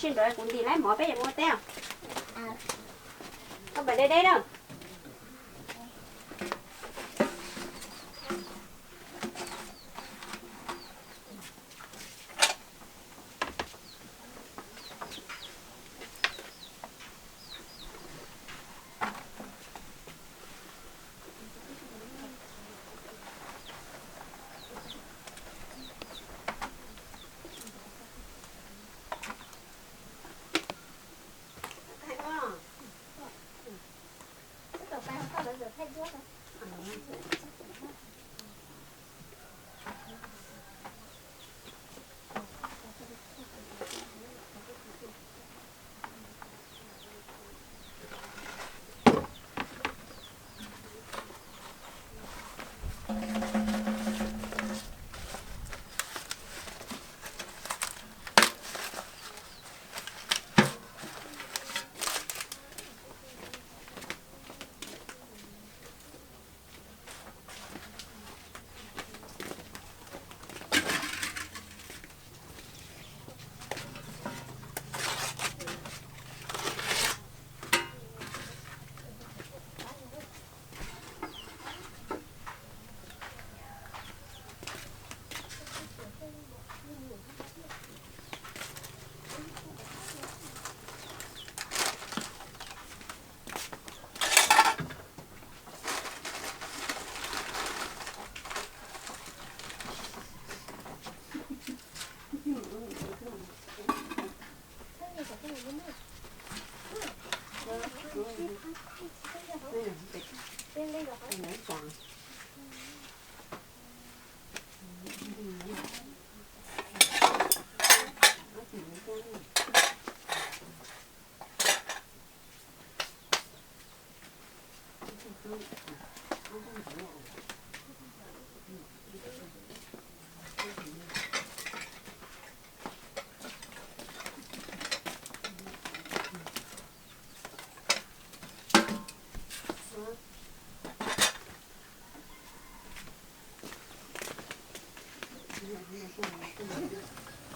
Sij nrog kuv ntim lawm mov peb yuav mus ua teb. Koj npam deb deb na.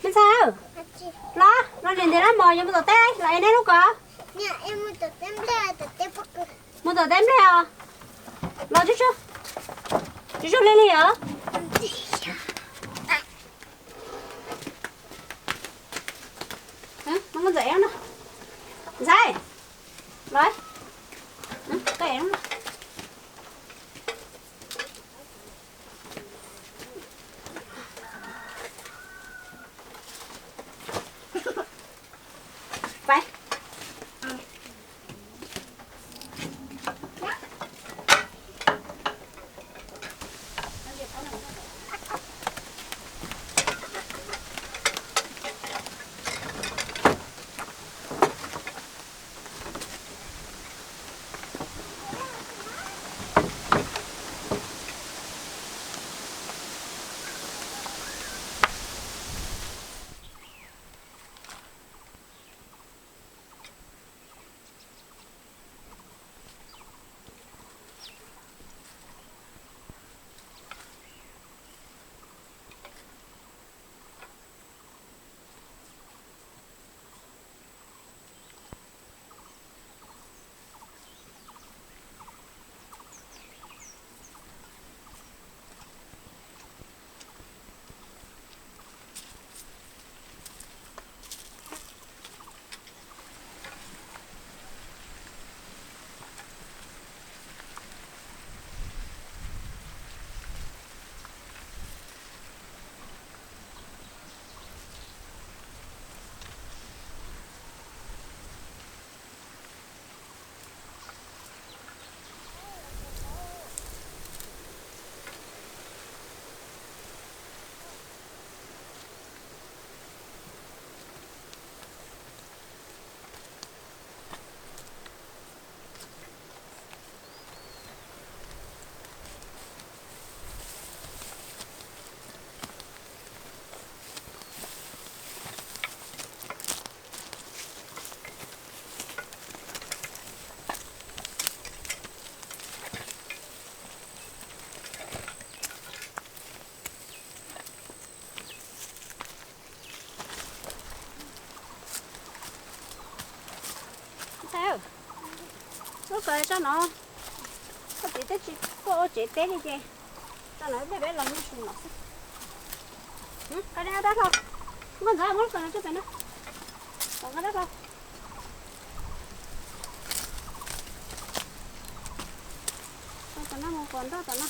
Me ntxhais, los los nim ntim lab mos yuav mus tom teb, los es neb lub ko. Mus tom teb nplej os. Los tsuag tsuag, tsuag tsuag li li os. Ntxhais, los. Koj tso no, koj txiv twb tsis tuaj ua tsev teb li ces tso no ib pliag peb los noj su no xwb. Koj dab hlau, Nkauj Ntxawm, muab lub kawm no tso pem no. Tom no dab hlau. Tom no mus kom ntoj tom no.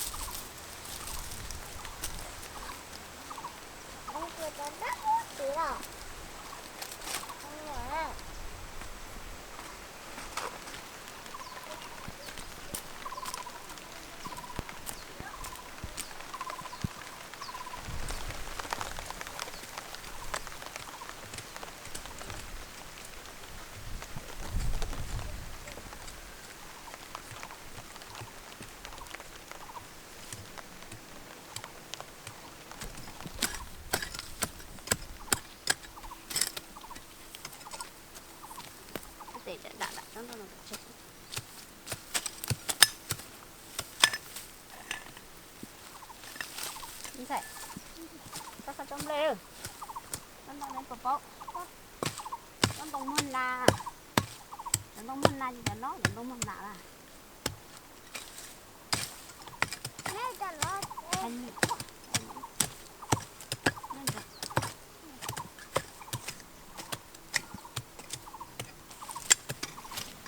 Tes dam dam dam tsob ntoo no pem tsev. Ntxhais, koj xa tsob nplej, tsob ntoo ne puas paub? Tsob ntoo muag nas, cov ntoo muag nas ces cov no cov ntoo muag nas na.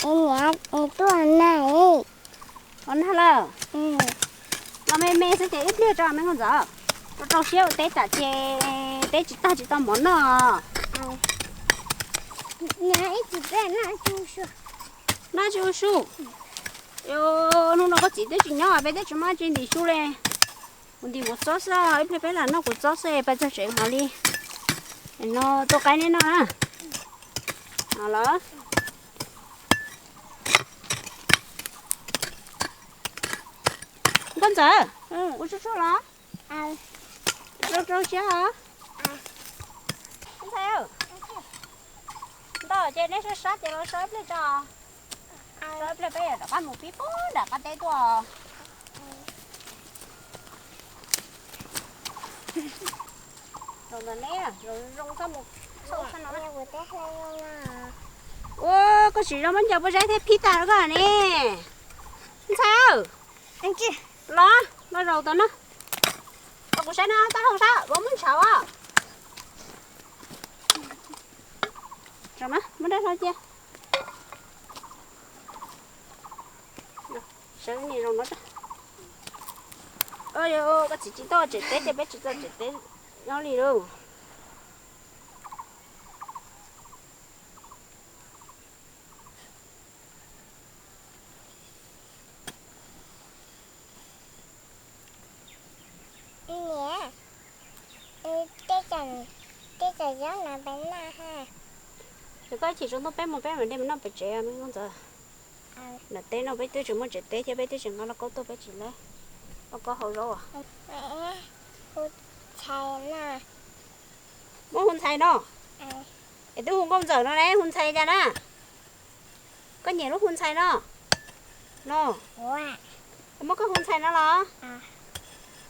Es niam, es tuaj na. Ua nag lawm. Los me me xwb ces ib pliag tso me Nkauj Ntxawm. Rau rau siab ua teb tsam ces teb tsis tag tsis tau mov noj. Noj tsis ua su. Hnub no koj txiv twb tsis nyob peb twb tsis muaj tsi ntim su li. Kuv ntim kuv txob xwb, ib pliag peb lam noj kuv txob xwb pais txog tsev mam li no tua qaib neb noj na. No los. Nkauj Ntxawm, ua tsuag tsuag los? Rau rau siab os. Ntxhais, ntau ces neb sab sab ces los so ib pliag tso. So ib pliag peb yuav rov qab mus pib puag nram qab teb tuaj. Zaum ntawm neb zoo zoo txhob mus txhawj no. Ua koj tsis zoo muab ncaws pob zeb thiab phib tag koj ne. Ntxhais, los no zaum tod no. Kuv saib no taub hau sab vauv muab ntshauv. Muab dab hlau cia. Sawv ni zoo no. Koj txiv tsis tuaj tsev teb ces peb tsis txawj tsev teb nyob li lauj. Niam, tej cov zaub no peb noj ha. Ces koj chim tsaus ntuj peb mus peb mam de mus noj pem tsev me Nkauj Ntxawm. Nram teb no peb twb tsis muaj tsev teb thiab peb twb tsis nqa lauj kaub tuaj peb tsis lab lauj kaub hau zaub. Muab hu ntxhais no. Es twb hu Nkauj Ntxawm no ne, hu ntxhais cas na? Koj nyiam lub hu ntxhais no? No. Muab koj hu ntxhais no los?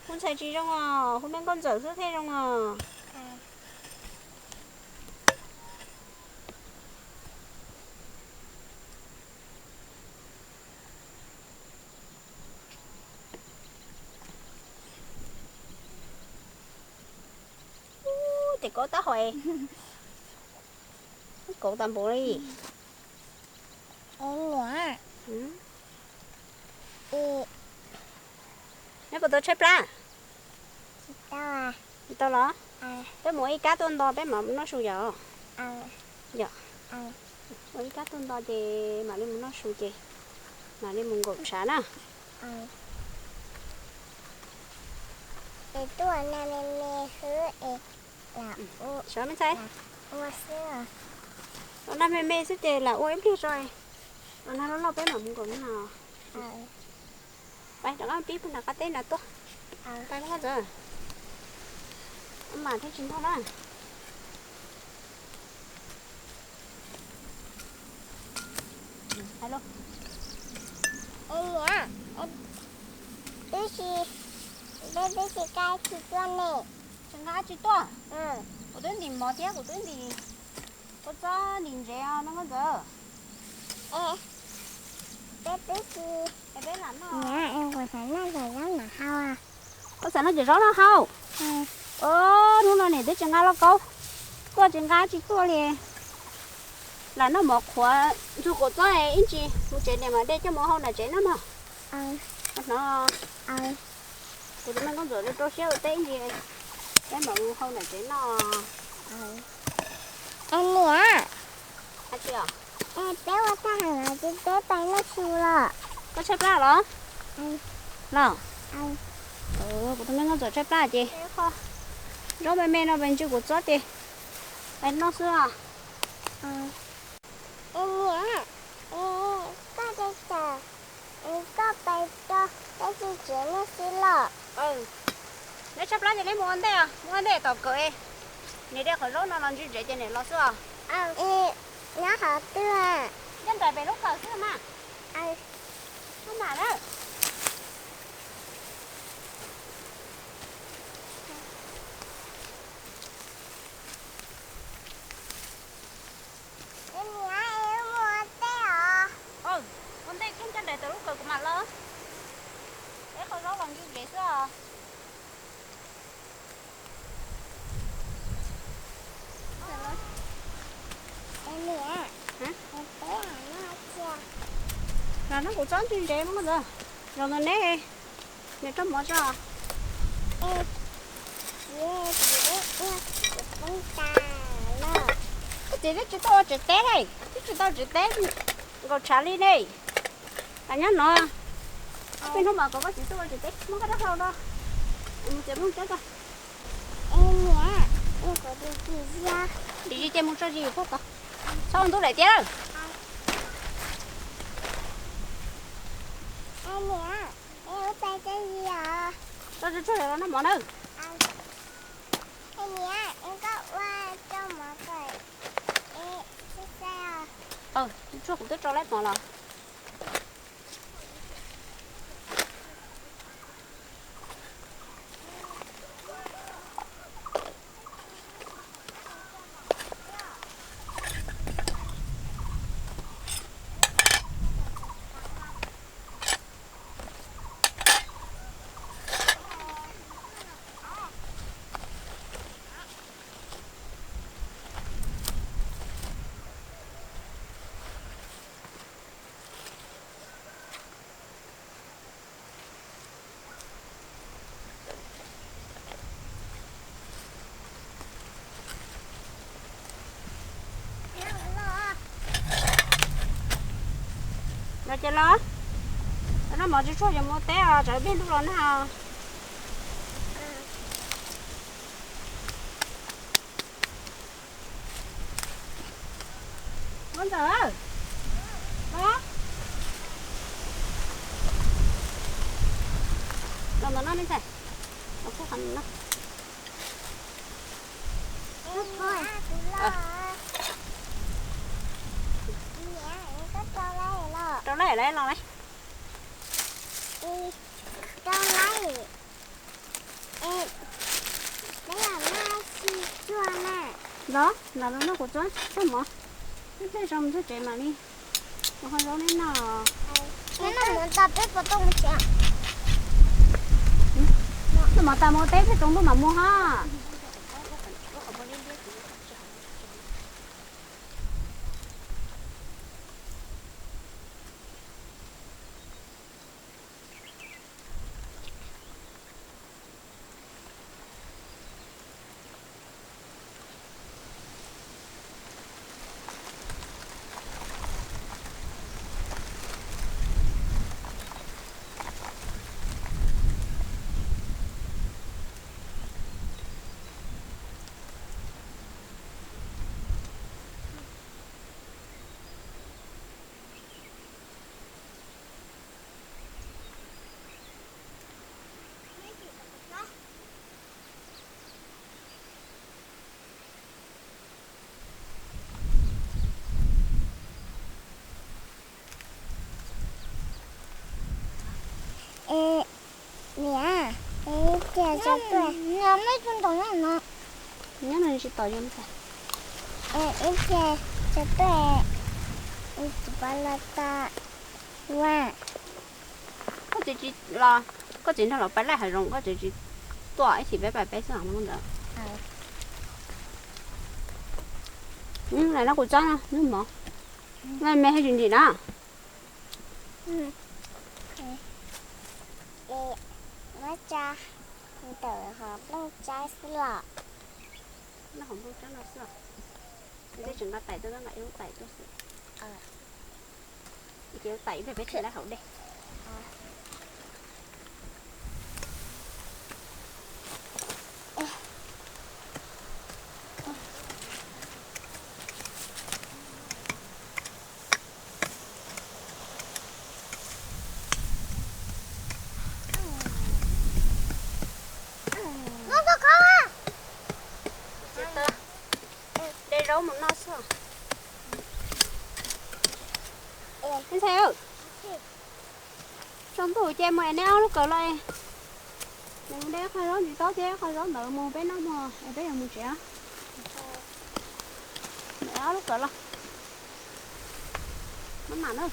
Hu ntxhais tsis zoo os, hu me Nkauj Ntxawm xwb thiaj zoo os. Ces kauv tab hau, kauv tas npaum li. Neb puas tau tshaib plab? Tsis tau los? Peb mus ib kab tuaj nto peb mam noj su yom. Yom, ua ib kab tuaj nto ces mam li mus noj su ces mam li mus nkaum tshav na. Sawv me ntxhais, los nag me me xwb ces lam ua ib pliag tso, los nag loj loj peb mam mus nkaum no. Pais rov qab pib puag nram qab teb nrad tuaj. Pais Nkauj Ntxawm, mam thiaj tsis ntog na. Niam, peb twb tsis nqa tsis tuaj. Kuv twb ntim mov thiab kuv twb ntim kua txob ntim ntsev os me Nkauj Ntxawm. Peb twb si. Niam, es kuv xav noj cov zaub no hau. Koj xav noj cov zaub no hau? Hnub no niam twb tsis nqa lauj kaub tuaj, tsis nqa tsis tuaj li. Lam noj mov qhuav ntxuag kuv txob ib ntsis mus tsev niam mam de coj mus hau nram tsev noj mog. Hnov kuv tus me nkauj ntxawm rau siab ua teb ib ntsis, peb mam mus hau nram tsev noj. Es niam, peb ua tag heev los ces peb pais noj su los. Koj tshaib plab los? Los. Kuv tus me nkauj ntxawm tshaib plab ces zaub me me no pais ntsis kuv txob ces pais noj xwb os. Niam, koj, koj pais rau peb tsev noj xwb los? Neb tshaib plab ces neb mus ua ntej, mus ua ntej tom kawm. Niam de qhov zaub no los ntsis ntsev ces niam los xwb os. Nyob qhov twg? Nyob nraim pem lub kawm xwb mas. Maj mam na. Ua ntej koj nyob nraim tom lub kawm kuv mam los. Peb qhov zaub los ntsis ntsev xwb os. Los noj kuv txob ntsis ntsev mog ntxawm. Los ntawm neb, niam rau mov tso. Koj txiv twb tsis tuaj ua tsev teb ne, twb tsis tau tsev teb nkaus tshav li ne. Nyob no, peb hnub mas kom koj txiv tuaj ua tsev teb muab koj rab hlau no mus txiav nplooj tsawb ko. Dim zis ces mus tso zis pub ko, txhob ua ntub daim tiab lawm. Tso tsuag los noj mov nawb. Tsuag kuv twb tso laib mov los. Los ces los, noj mov tsis tshua ces mus teb os, tsam peb ntuj los nag. Muab ntawm, los ntawm no ne ntxhais, los kuj qhov no. Rau laim los lauj. Los, los no noj kuv txob tsuag mov, ib pliag tso mus txog tsev mam li ua qhov zaub neb noj. Noj mov tas mus teb thiab tsaus ntuj mam mus ha. Niam, ib pliag tso tuaj. Nyob no tsis tom yus ntag. Ib pliag tso tuaj, tsis pom los tau. Koj tseem tsis los, koj tseem nrog lawv pais laij hav zoov, koj tseem tsis tuaj ib chim peb pais peb xwb no ntawd. Lawm no kuv tsob no, nws mov. Me tsis ntim na. Muab tsa ntawm hauv nplooj tsaib xwb los. Noj hauv nplooj tsaib no xwb. Ces nqa tais tuaj, nqa ib lub tais tuaj xwb. Ces lub tais ib pliag peb tsis laij hauv dej. De zaub mus noj xwb. Ntxhais, tsaus ntuj ces mus es neb ob lub kawm los es. Neb de qhov zaub ntsis taub thiab qhov zaub ntawd mus peb noj mog es peb yuav mus tsev. Neb ob lub kawm los. Maj mam na.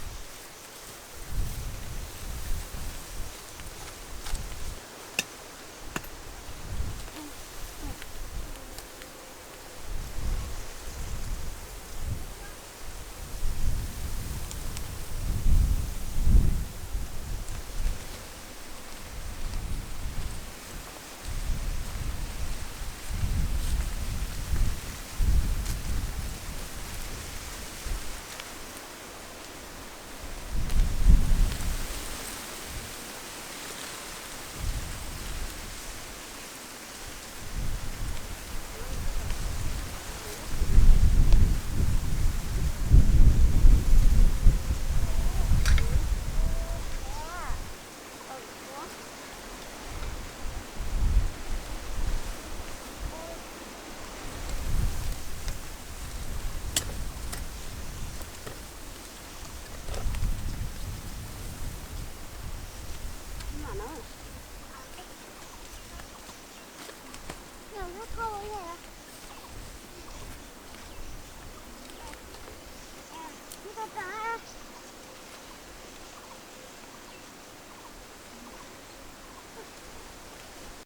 Thauj li.